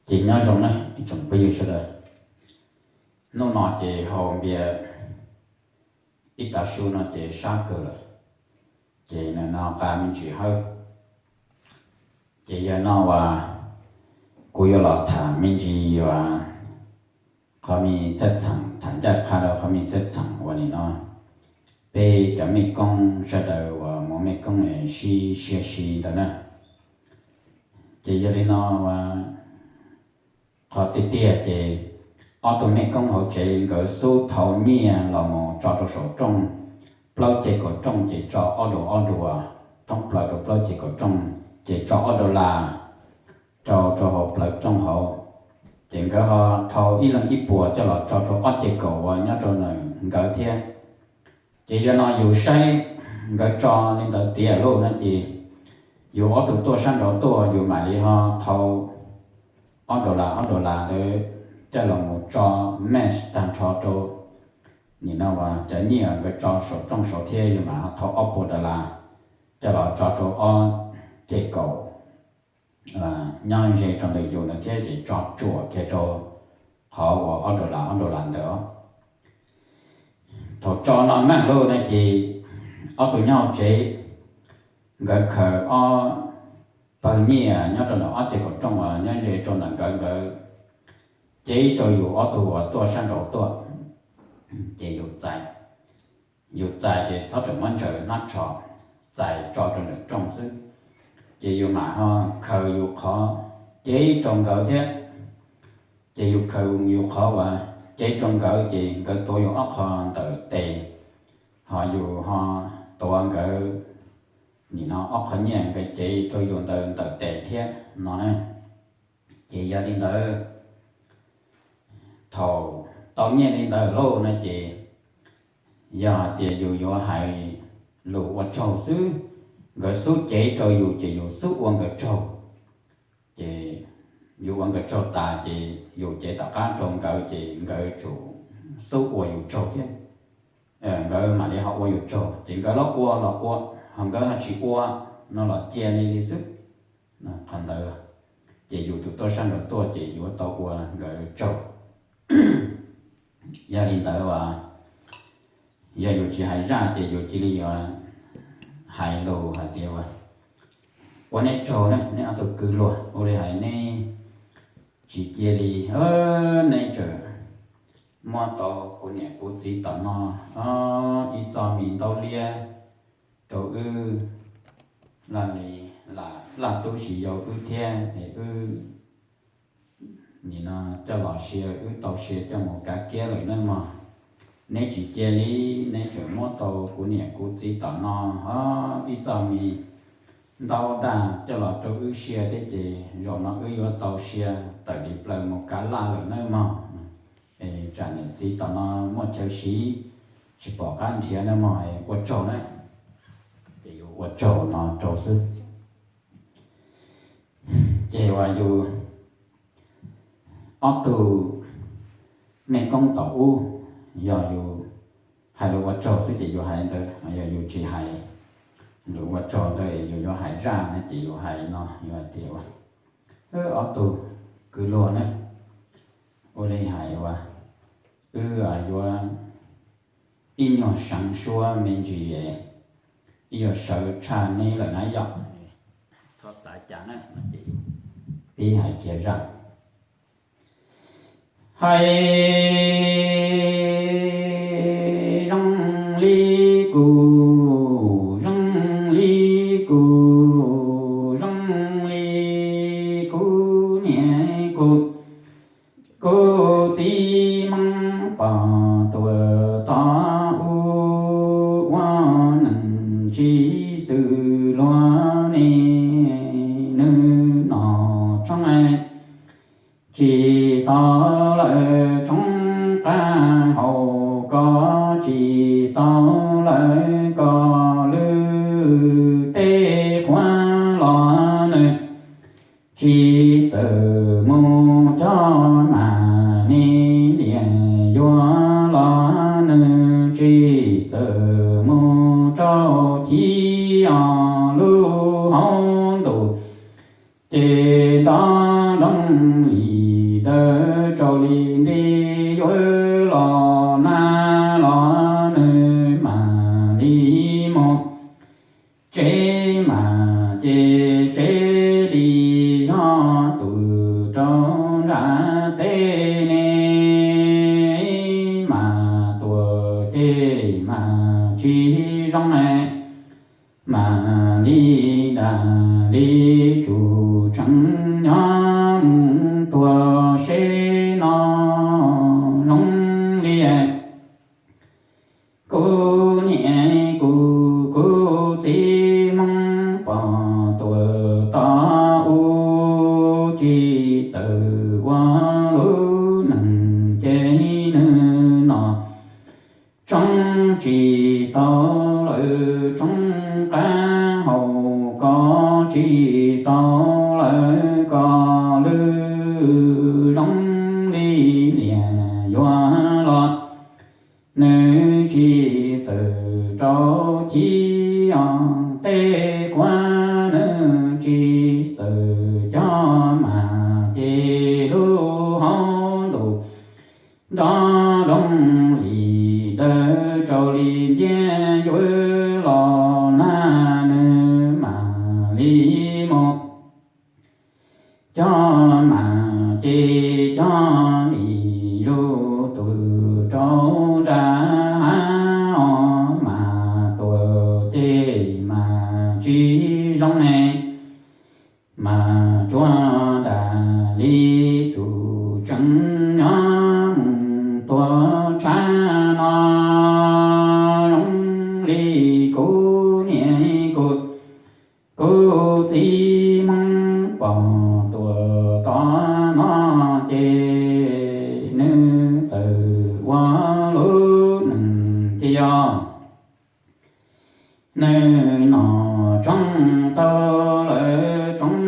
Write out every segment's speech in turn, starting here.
Ces nyob zoo na ib tsoom phooj ywg sawv daws, hnub no ces haus npias ib tav su no ces sab kawg lawm, ces nws no qa me ntsis hawb. Ces yog no uas kuv yuav los tham me ntsis uas qhov me txhaj txheem, tham ncaj qha rau qhov me txhaj txheem uas nim no peb cov mej koob sawv daws uas mus mej koob sib sia si ntawd na. Ces yog li no uas qhov tiag tiag ces ob tug mej koob hauv tsev nkawd xub thau nyiaj los mus tso rau saum rooj, plaub ceg kaum rooj ces tso ob duas ob duas, thoob plaws rau plaub ceg kaum rooj, ces tso ob dollar rau rau hauv plawv rooj hauv. Ces nkawd ho thau ib leeg ib puas coj los tso rau ob ceg kaum uas nyob rau ntawm nkawd thiab. Ces yog no yus saib nkawd tso li ntawd tiav lauj no ces yus ob tug tuaj sab nraud tuaj yus mam li ho thau ob dollar ob dollar ntawd coj los mus tso match tag nrho rau nim no uas cov nyiaj nkawd tso saum rooj saud thiab yus mam ho thau ob puas dollar coj los tso rau ob ceg kaum nyob ze rau ntawm yus ntawd thiab ces tso tsuam kiag rau qhov uas ob dollar ob dollar ntawd. Thaum tso no meej lauj no ces ob tug nyob hauv tsev nkawd khaws ob pawg nyiaj nyob rau ntawm ob ceg kaum rooj uas nyob ze rau ntawm nkawd, cev rau yus ob tug uas tuaj sab nraud tuaj. Ces yus txais, yus txais ces txhob tseem muab ntsaws hnab tsho, txais tso rau ntawm rooj xwb. Ces yus mam ho khaws yus qhov cev rau nkawd thiab. Ces yus khaws yus qhov uas cev rau nkawd ces nkawd tuav yus ob qho ntawm tes, ho yus ho tuav nkawd nim no ob qho nyiaj nkawd cev rau yus ntawd ntawm tes thiab no na. Ces yog li ntawd, thaum tau nyiaj li ntawd lauj no ces yog hais tias yus yuav hais lus ua tsaug xwb, nkawd xub cev rau yus ces yus xub ua nkawd tsaug. Ces yus ua nkawd tsaug tas ces yus cev tom qab rau nkawd ces nkawd tsum xub ua yus tsaug thiab. Nkawd mam li ho ua yus tsaug ces nkawd los ua los ua, ho nkawd ho tsis ua no los cia li li xwb. Qhov ntawd ces yus tus tuaj sab nraud tuaj ces yuav tau ua nkawd tsaug. Yog li ntawd as, yog yus tsis hais zaj ces yus cia li yuav hais lus hais tias ua, ua neb tsaug na neb ob tug kwv luag, ua li hais neb tsis cia li, neb tseem muab tau kuv niam kuv txiv tom no ib txoj me ntaub liab rau wb, laj li laj tub si yau wb thiab es wb nim no coj los sia wb tau sia coj mus kav kiab lawm nawb mog. Neb tsis cia li, neb tseem muab tau kuv niam kuv txiv tom no ho ib txoj me ntaub daj coj los rau wb sia thiab ces zaum no wb yuav tau sia tawm li plaws mus kav laj lawm nawb mog. Es tsam niam txiv tom no muaj chaw siv tsis pom qab nrhiav nawb mog, ua tsaug na. Ces yus ua tsaug no rau xwb. Ces uas yus ob tug mej koob tom ub, yog yus hais lus ua tsaug xwb ces yus hais ntawd, yog yus tsis hais lus ua tsaug ntawd yus yuav hais zaj na ces yus hais no yus hais tias ua, ob tug kwv luag na, ua li hais ua, wb yuav ib nyuag seev suab me ntsis es ib yuav sawv tshaj neb lawm na yom. Txhob xav cas na, pib hais kiag zaj. Hais zoo li kuv, zoo li kuv, zoo li kuv niam kuv, kuv txiv Hmoob pom tuaj tod ub ua neeg tsis xws luag ne, nws nom tshoob tsis tau lawm tshoob qab hau, koj tsis tau lawm koj lwj tej qhuav los nws tsis txawm mus coj mas ne, liam yuav los nws tsis txawm mus rau chiv os lub hauv ntuj ces nrov nrov li dawb tsau li nti yuav los nag los nws mam li mus. Tsev mas ces tsev li yog tus rau nram teb ne, mas tuam ces mas tsis zoo ne, mam li dam li tsum tseeb nyob mus tuag seb no zoo li. Kuv niam kuv, kuv txiv Hmoob pom tuam tom ub, tsis txawj ua lub neej ces nws nom tsoo tsis tau lawm tsoo qab hau, kov tsis tau lawm kov lwj, zoo li liam yuav los nws tsis txawj rau chiv os, tej quav nws tsis txawj cog mas ces lub hauv ntuj nrov nroo li dawb tsau li nciab yuav los nag nws mam li mus. Cog mas ces cog li zuj tus rau nram hav os, mas tuam ces mas tsis zoo ne, mas tsuas dam li tsum tseeb nyob mus tuag tshaj no, zoo li kuv niam kuv, kuv txiv Hmoob pom tuam tom no ces nws txawj ua lub neej ces yog nws nom tsoo tau lawm tsoo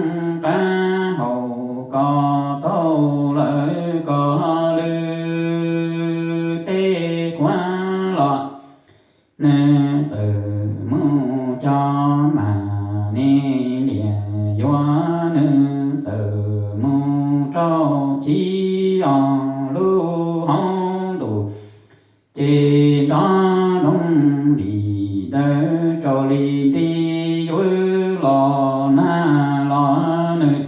qab hau, kov tau lawm kov lwj, tej quav los nws txawj mus cog mas ne, liam yuav nws txawj mus rau chiv os, lub hauv ntuj ces nrov nroo li dawb tsau li nti yuav los nag los nws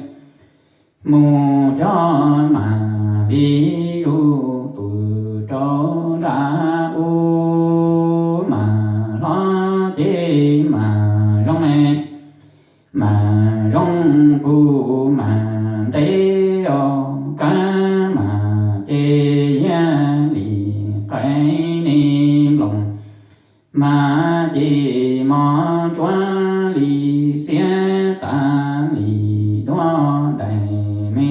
mus cog mas li zuj tus rau nram ub, mas hlob ces mas zoo ne, mas zoo kuv mas ntev os, kab mas ces yog li qaib ne, nploos mas ces mos tsuab li xiab tas li duab daim me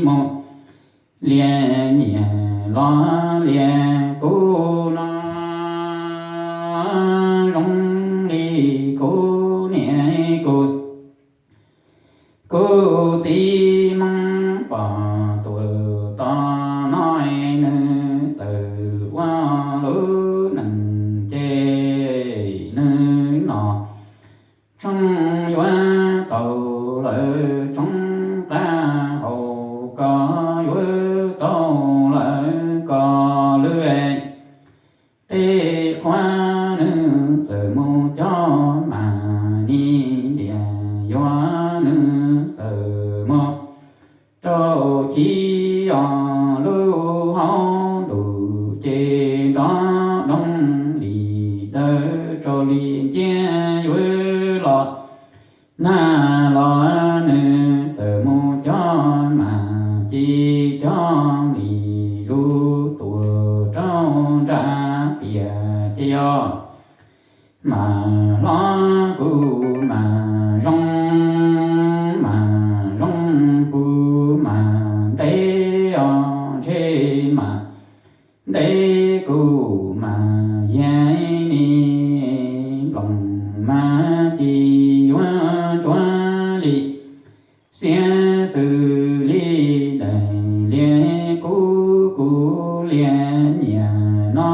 mus. Liam nyiam los liam kuv no, zoo li kuv niam kuv, kuv txiv Hmoob pom tuam tom no, nws txawj ua lub neej ces nws nom tsoo yuav tau lawm tsoo qab hau, kov yuav tau lawm kov lwj, tej quav nws txawj mus cog mas ne, liam yuav nws txawj mus rau chiv os, lub hauv ntuj ces nrov nroo li dawb tsau li nciab yuav los nag los nws txawj mus cog mas ces cog li zuj tus rau nram tiaj ces yog mas hlob kuv mas zoo, mas zoo kuv mas ntev os, ntshe mas ntev kuv mas yog ne, nploos mas ces yuav tsuab li xiab xws li daim liaj kub, kuv liam nyiam no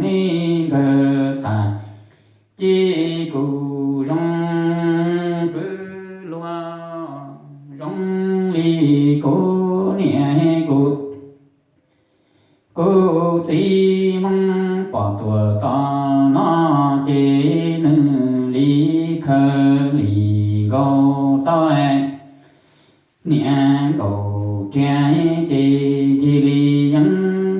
ne, nkawd tas ces kuv zoo pw luag zoo li kuv niam kuv, kuv txiv Hmoob pom tuag tom no ces nws li khaws li nkaus tau niam nkaus riam ces cia li yeeb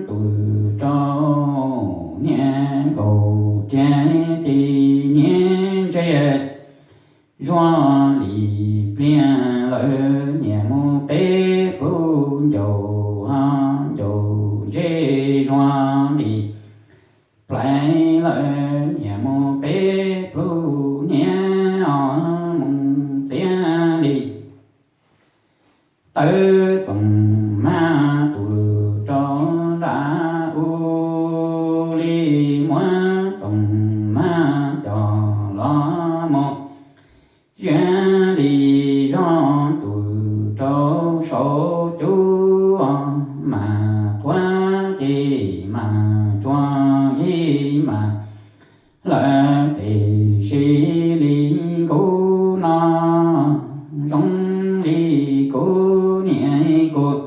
tus rau niam nkaus riam ces niam ntsej zuag li pliag lawm niam mus peb pluj ncaus ho ncaus ntsej zuag li plais lawm niam mus peb pluj niam os mus txiav li tawv txoos mag tus rau nram u li muab txoos mag coj los mus ziab li zog tus rau saum cub mas qhuav ces mas tsuag nkig mas lawm tes sib li kuv no zoo li kuv niam kuv,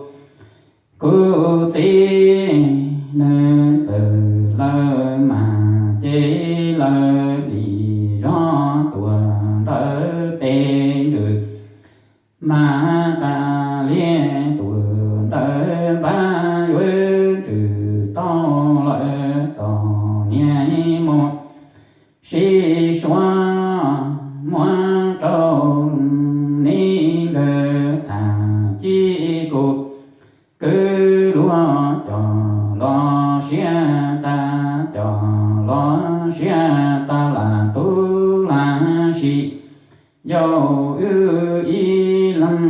kuv txiv nws txawm lawm mas ces lawm li zog tuag ntawm tes ntsws mas tas liag tuag ntawm npab yuav ntsws tau lawm txom nyem mus sib suav muab rau neej nkawd tham ci kuv kwv luag coj los siab tag coj los siab tag lam tub lam sim yau wb ib leeg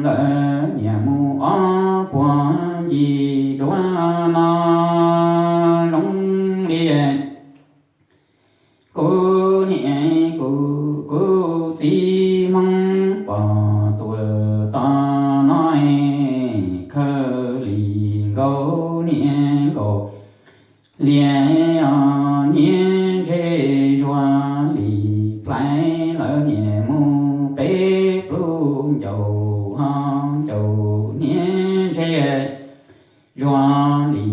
lawm niam mus ob puag ncig duav no zoo li kuv niam kuv, kuv txiv Hmoob pom tuag tom no khaws li nkaus niam nkaus liag os niam ntsej zuag li plais lawm niam mus peb pluj ncaus ho ncaus niam ntsej zuag li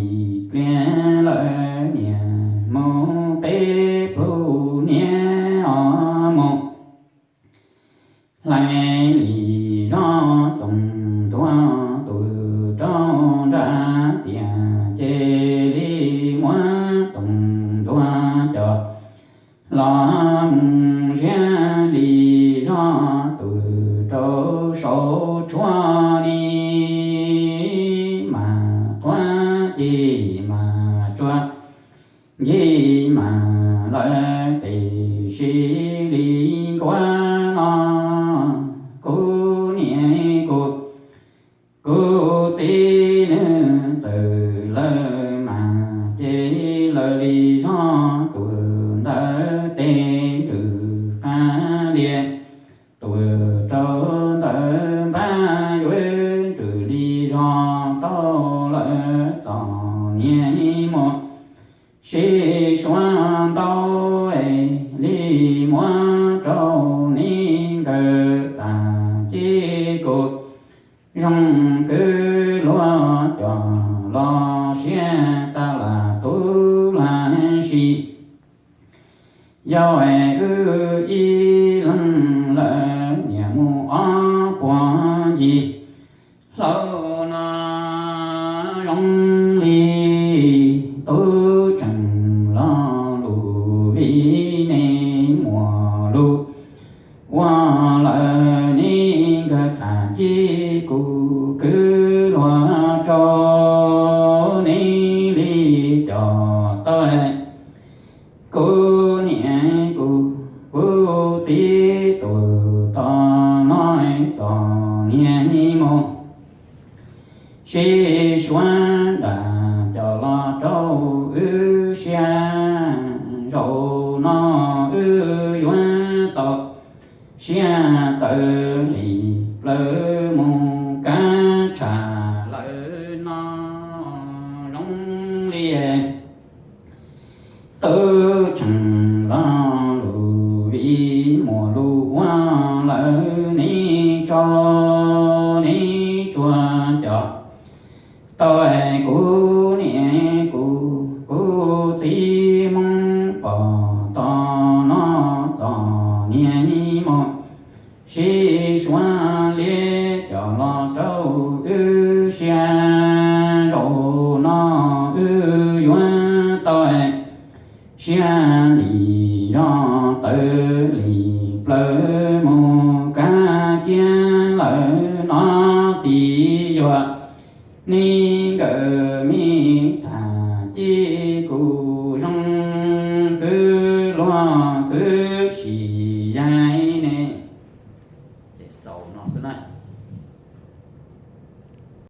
pliag lawm niam mus peb pluj niam os mus hlais li zog txoos ntuag tus rau nram tiaj ces li muab txoos ntuag coj los mus ziab li zog tus rau saum tshuaj ni mas qhuav ci mas tsuag nkig mas lawm tes sib li nkuav no kuv niam kuv, kuv txiv nws txawm lawm mas ces lawm li zog tuag ntawm tes ntsws qab liag tuag rau ntawm npab yuav ntsws li zog tau lawm txom nyem mus sib suav ntau li muab rau neej nkawd tas ci kuv zoo kwv luag coj los siab tag lam tub lam sim yau wb ib leeg lawm niam mus ob puag ncig hlau no zoo li tub tseem lo lus vim nej muaj lus ua lawm nej nkawd tham ci kuv kwv luag rau nej li coj tau kuv niam kuv, kuv txiv tus tos no txom nyem mus sib suav nram coj los rau wb siab zaum no wb yuav tau siab tawv li plawv mus kab tshaj lawm no zoo li tub tseem lo lus vim muaj lus ua lawm nej tso nej tsuag cov tau es kuv niam kuv kuv txiv Hmoob pom tau no txom nyem mus sib suav liab cov los rau wb siab. Zaum no wb yuav tau siab li zog tawv li plaws mus kab kiab lawm no tiv yuav ni nkawm